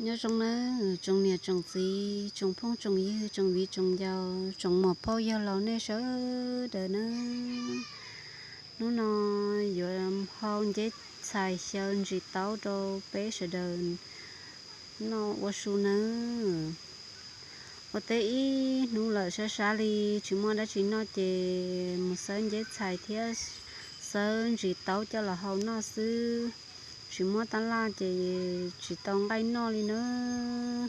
Nyob zoo nawb tsoom niam tsoom txiv, tsoom phooj tsoom ywg, tsoom viv tsoom ncaus, tsoom muam phauj yawg laus nej sawv daws nawb. Hnub no yuav hau nceb txhais xyaw ntsis taub rau peb sawv daws noj ua su nawb. Ua teb ib hnub lawm sab sab li tsis muaj dab tsi noj ces mus xawb nceb txhais thiab xawb ntsis taub coj los hau noj xwb. Tsis muaj tab laj ces tsis tau nqaij noj li nawb.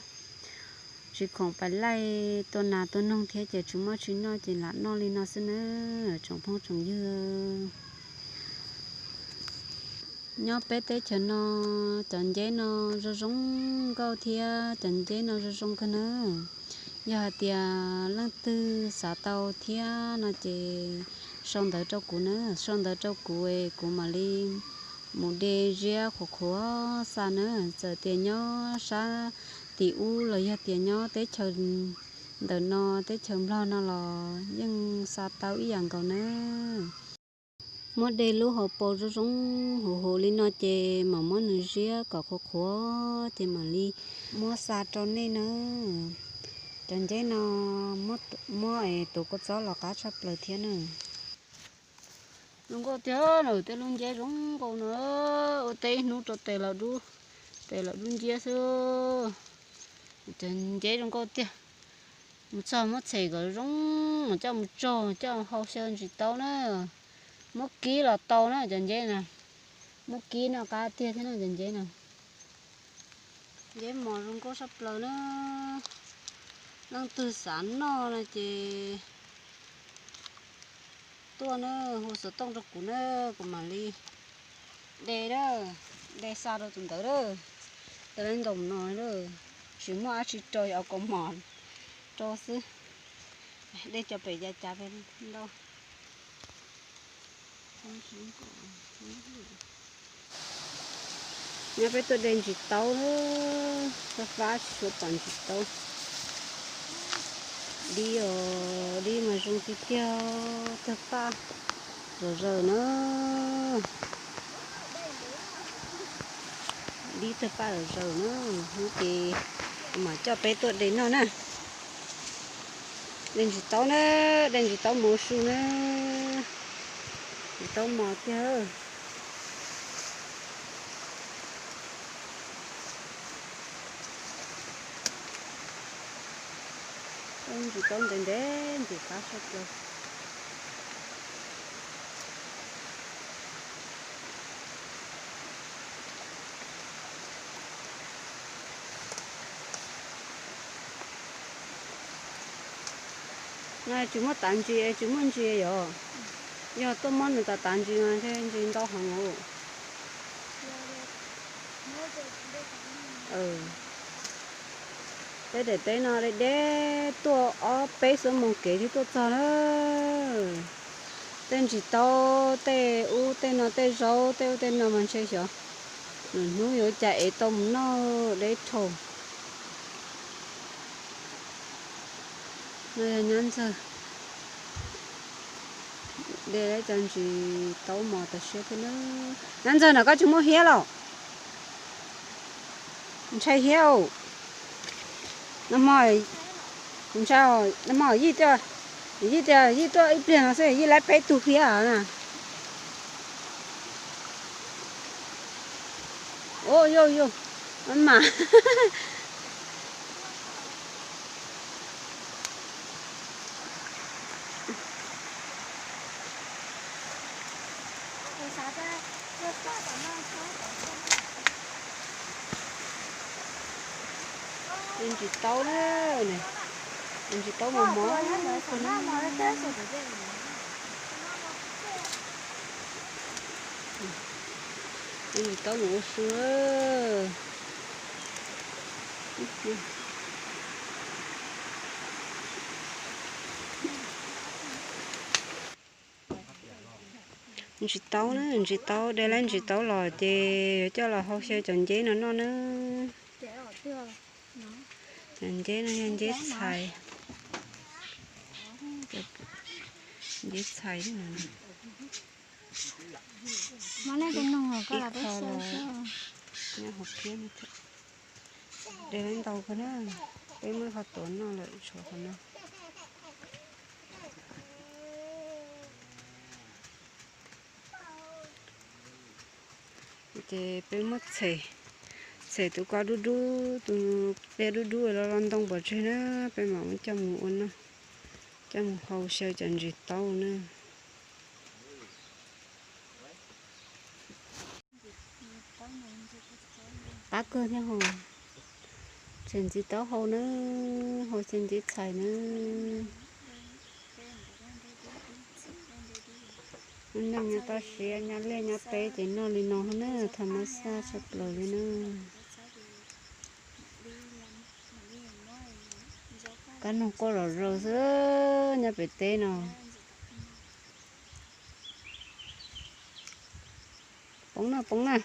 Tsis khoom pais laij tua nas tua noog thiab ces tsis muaj tsi noj ces lam noj li no xwb nawb tsoom phooj tsoom ywg. Nyob peb teb chaws no cov nceb no zoo zoo nkauj thiab cov nceb no zoo zoo kawg nawb. Yog hais tias leej twg xav tau thiab no ces sau ntawv rau kuv na, sau ntawv rau kuv es kuv mam li mus de ziab qhuav qhuav xa na. Txawm tias nyob sab tim ub los yog tias nyob teb chaws ntawm no teb chaws Nplog no los yeej xa tau ib yam nkaus na. Muab de lub hauv paus zoo zoo huv huv li no ces mam muab nws ziab kom qhuav qhuav ces mam li muab xa rau nej na. Cov nceb no muab es tuav kua txob los qab tshaj plaws thiab na. Zoo nkauj tiag na, tej lub nceb zoo nkauj no, ua teb ib hnub rau tes los dub, tes los dub nciab xwb. Cov nceb zoo nkauj tiag. Mus txog muab txhem kom zoo, coj mus tsau, coj hau xyaw ntsis taub na. Muab kib los tau na cov nceb na. Muab kib noj qab tiag thiab na cov nceb na. Nceb mos zoo nkauj sab plaws na. Leej twg xav noj no ces tuaj na, hu xov tooj rau kuv na, kuv mam li de, de xa rau tus ntawd a. Tau la nkaus no, tsis muaj dab tsi rau, yog kaus mom rau xwb. De cov pem cas cas ntau. Nyob peb tuaj de ntsis taub, fab fab tsis tshua pom ntsis taub. Dib os, dib mas zoo tiag tiag, tawg paj zom zaws na. Dib tawg paj zom zaws na, hnub ces mam coj peb tuaj de noj na. De ntsis taub na, de ntsis taub mos su na. Ntsis taub mos tiag. Ntsis taub ntev ntev ntxim qab tshaj plaws. No tsis muaj tav ntsis, tsis muaj ntsis yom. Yog tuaj muab nws tav tav ntsis mas ntshe ntsis ntau heev os. Peb daim teb no deb deb tuaj ob peb xuab moos kev thiaj tuaj txog na. Tej ntsis taub, tej ub tej no, tej zaub, tej ub tej no mas ntshe xyov nws hnub yuav cas ev tau mus noj deb dhau. No yog nyab ntxawg, de cov ntsis taub mos tas siab thiab na. Nyab ntxawg, no koj tsis muaj hiab los? Ntshai hiab. Nag hmo, ntshai, nag hmo yij, yij tias yij tuaj ib pliag no xwb yij laib peb tug hiab na. Ua yus, yus, mas ntsis taub na, ntsis taub mos mos. Ntsis taub mus ua su. Ntsis taub na, ntsis taub, de lawm ntsis taub los ces yuav coj los hau xyaw cov nceb no noj na. Cov nceb no yog nceb txhais, nceb txhais. Ib qho los nyob hauv phiab no thiab. De ntau kawg na, peb muab qhov tuav noj lawm tshuav qhov no. Ces peb muab txhem, txhem tus ko dub dub, tus pliaj dub dub los los ntoo pov tseg na, peb mam muab coj mus ua noj, coj mus hau xyaw cov ntsis taub na. Qab kawg thiab hau, tseem ntxiv taub hau na, hau xyaw ntxiv txhais na. Noj nyob toj siab, nyob liaj nyob teb ces noj li no na, tham mas xaj tshaj plaws li na. Kab noog quaj zom zaws xwb, nyob pem teb no. Poob na, poob na.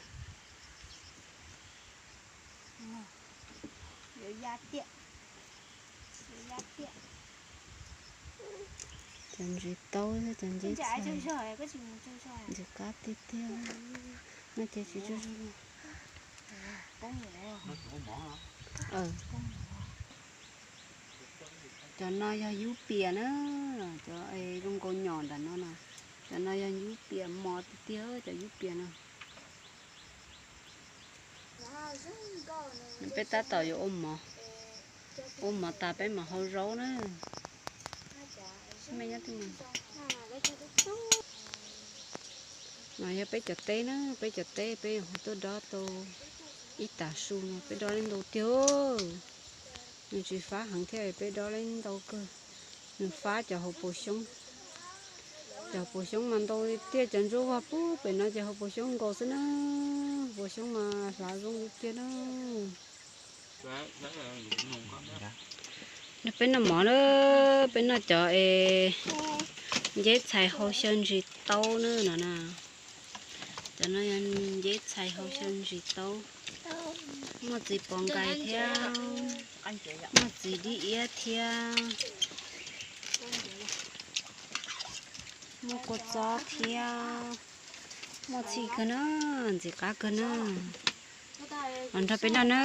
Cov ntsis taub thiab cov ntsis txhais, ntsis qab tiag tiag. No ces tsis tsaug zog. Cov no yog yub pias na, cov zoo nkaus nyom ntawm no na. Cov no yog yub pias mos tiag tiag, cov yub pias no. Peb tab tom yuav ua mov, ua mov tas peb mam hau zaub na. No yog peb cov teb na, peb cov teb peb yuav tuaj dob tau ib tag su no, peb dob li ntau tiag. Nws tsis fab heev thiab, peb dob li ntau kawg. Nws fab cov hauv paus xyoob. Cov hauv paus xyoob mas ntau tiag, cov ntsuab vag pub pem no ces hauv paus xyoob nkaus xwb na. Hauv paus xyoob mas hlav zoo li tiag na. Peb noj mov na, peb noj cov es nceb txhais hau xyaw ntsis taub na no na. Cov no yog nceb txhais hau xyaw ntsis taub. Muaj txiv pov nqaij thiab, muaj txiv dib iab thiab, muaj kua txob thiab, muaj txhij kawg na, ntxim qab kawg na. Los nrog peb noj na.